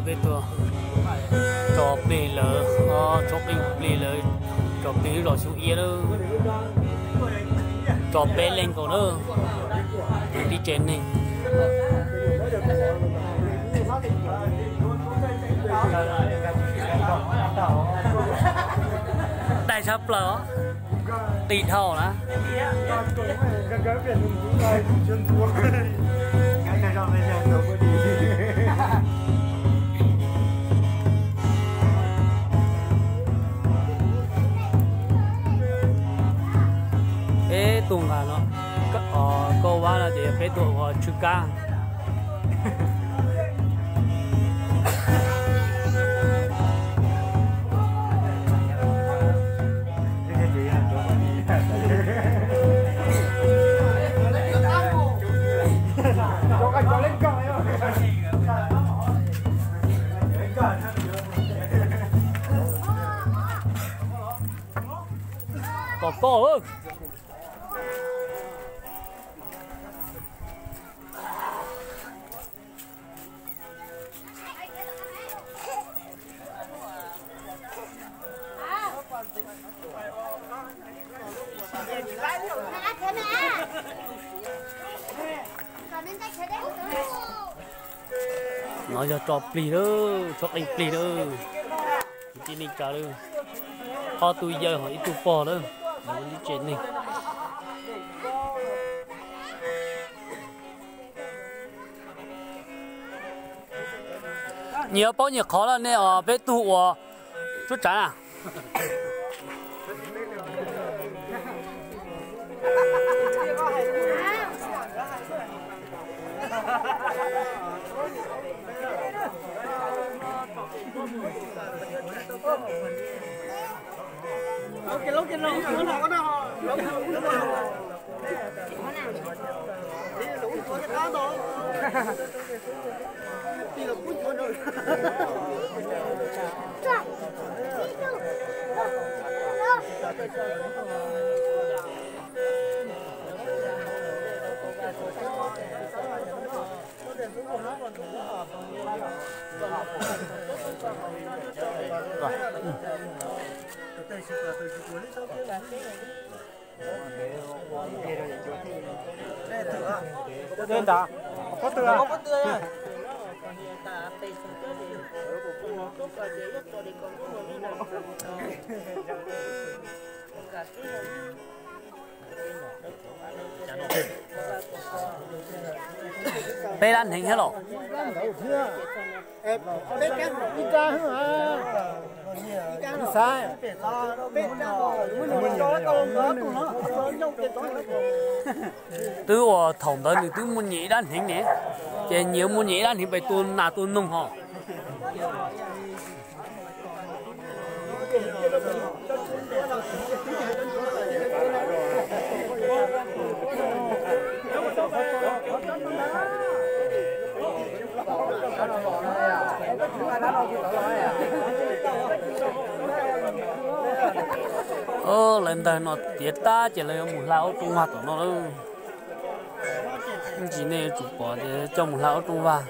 Peb tuaj tso plig lawm, tso qeej plig lawm, tso plig lub zos Xyooj Iab lawm, tso peb leeg nkaus na, tib tsev neeg. Daig tshaj plaws, qis dhau na. Peb tuaj nqa no, kauj vab no ces yog peb tuaj ua tshwj kab. Tom koj. No yog tso plig lawm, tso qeej plig lawm. Tib neeg tsa lawm, ob tug yawg ho ib tug pog lawm, lawv ua tib tsev neeg. Nyias paub nyias qhov lawm nej os, peb tug ua tsuab tsav na. Peb dab hneev thiab los? Twb uas thaum ntawd nws twb muaj nyias ib dab hneev ne, ces nyias muaj nyias ib dab hneev pes tua nas tua noog hos. Lawv ntawg no tiav tag ces lawv yuav mus hla ub rooj vag tom no lawm. Ib ntsis nej yuav tsum pom tias coj mus hla ub rooj vag.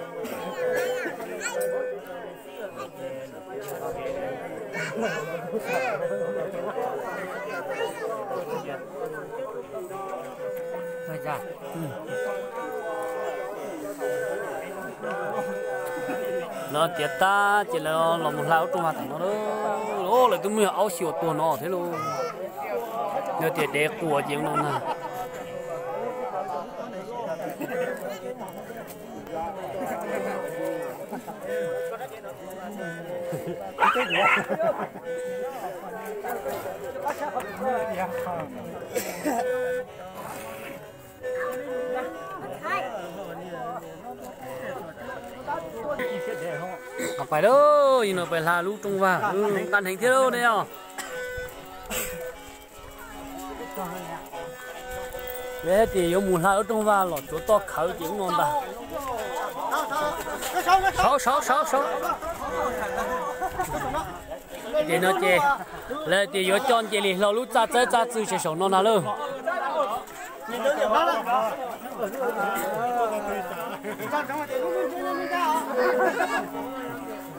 Lawv tiav tag ces lawv los mus hla ub rooj vag tom no. Lawv twb muaj yog aub xyuas tuag no thiab lauj. Yog tias dev quas ces no na. Pais lauj, no pais hla lub rooj vag, nqa hneev thiab lauj nej os. Lawv tias yuav mus hla lub rooj vag los tsuav toj khawv ces ub no ntag. Saud, saud, saud, saud. Ces no ces lawv tias yuav coj nce li hlo lub txaj txawb txaj txwg saum no na lauj. Ua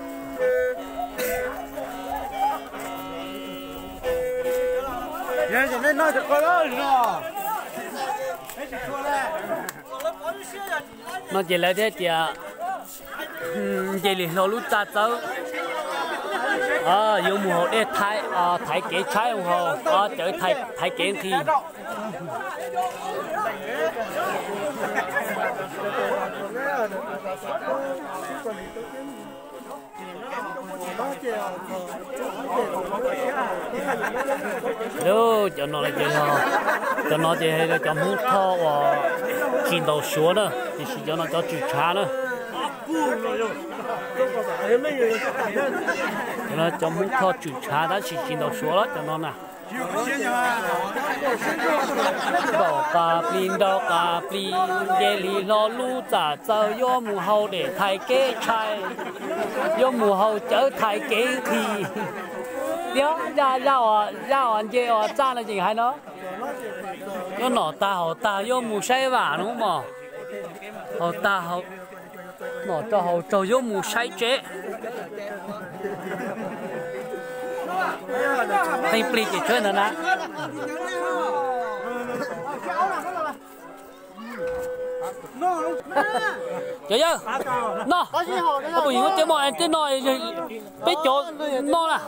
No ces lawv thiaj tias nce li hlo lub txaj txawb, yuav mus haus dej thaiv kev tshaib, haus cawv thaiv kev nqhis. Cov no ces, cov no ces cov Hmoob Thoj uas tsis ntaus Suav na, tiam sis cov no cov tswm tshav na. Cov no cov Hmoob Thoj tswm tshav tab sis tsis ntaus Suav los cov no na. Ntaus qas plis ntaus qas plis, nce li hlo lub txaj txawb, yuav mus haus dej thaiv kev tshaib, yuav mus haus cawv thaiv kev nqhis. Tias zaj, zaj uas nce uas txaj no tseem hais no, yuav noj tag haus tag yuav mus saib vam no mog. Haus tag, noj tso haus tsaug yuav mus saib tsev. Tej plig ces tshawb ntawd na. Cov yawg, noj, tus yim muab cov mos es tej no, peb cov noj na.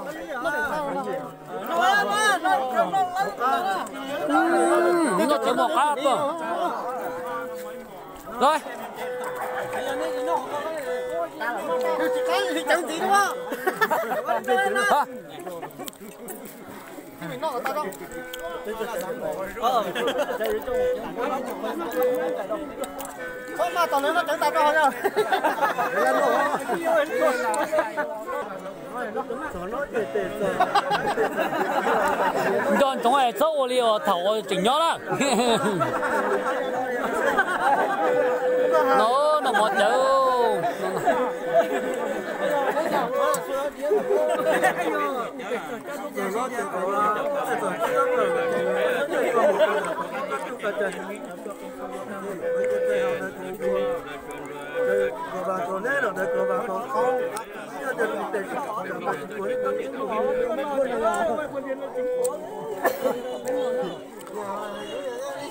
Noj cov mos qab tuaj. Nco ntsoov es txhob ua li uas thaum uas tseem nyob na. No, noj mov cawv.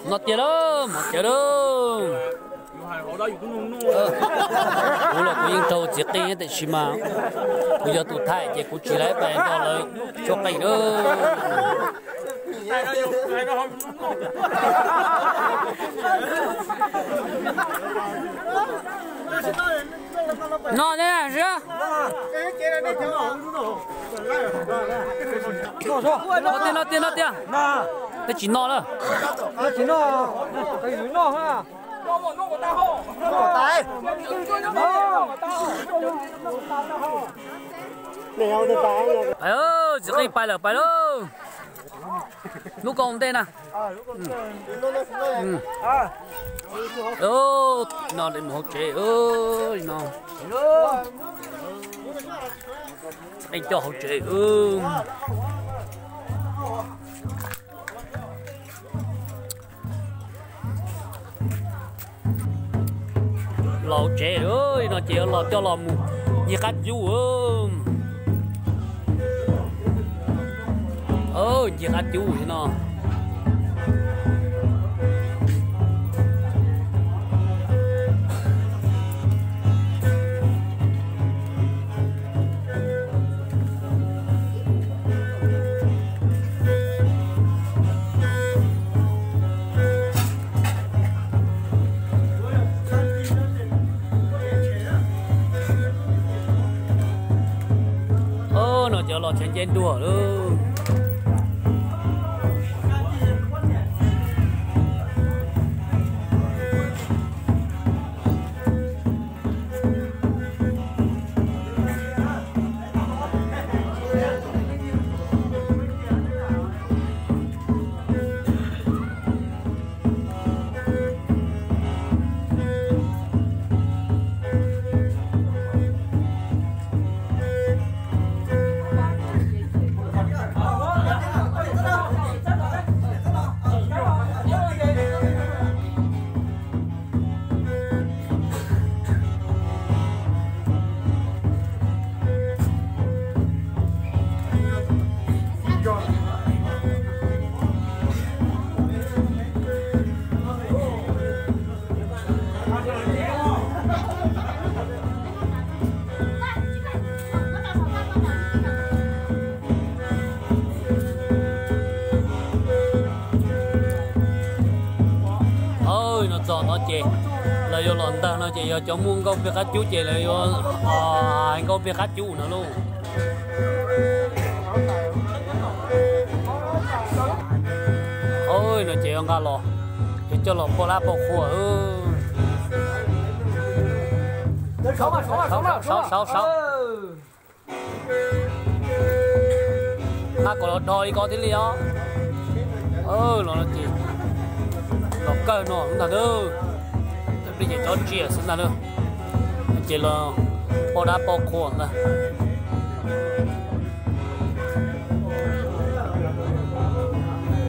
No tiag lauj, mov cawv lauj. Kuv los kuv yeej raug txiv qeej tiam sis mas kuv yog tus thaij ces kuv tsis laib pais nrog lawv tshuab qeej na. No ne, no tiag, no tiag, no tiag. Twb tsis no lawm. Txiv qeej pais lawm, pais lauj. Lub koob ntej na. No mus hauv tsev no. Txiv qeej coj hauv tsev. Los tsev no ces los coj los mus ncig qab cub. Ncig qab cub li no. No cov los tsev nce nruas lauj. Lawv yuav los ntawg no ces yog cov muaj nkauj plig qab cub ces lawv yuav hais nkauj plig qab cub no lauj. No ces yuav nqa los, yuav coj los poj dab poj qhua. Saud, saud, saud. Nqa kom los do li ko thiaj li os. Los no ces los kawg no ntag, cov plig ces cov tsiaj xwb ntag lauj. Ces los poj dab poj qhua ntag.